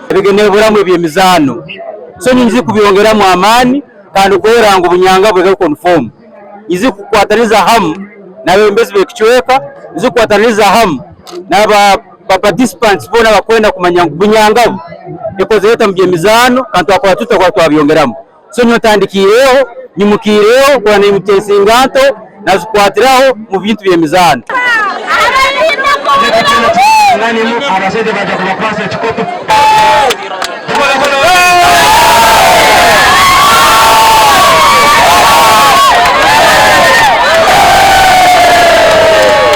Ebigyendererwamu eby'emizaano so ninza kubyongyeramu amaani kandi kurora ngu Bunyangabu egaruka omu foomu. Ninza kukwataniza hamu n'abeebembezi b'ekicweka, ninza kukwataniza hamu n'aba participants boona abakwenda kumanya ngu Bunyangabu ekozire eta omu by'emizaano kandi twakora tuta kurora twabyongeramu. So nyowe ntandikiireho, nyimukiireho kurora naimukya ensinganto nazikwatiraho omu bintu by'emizaano.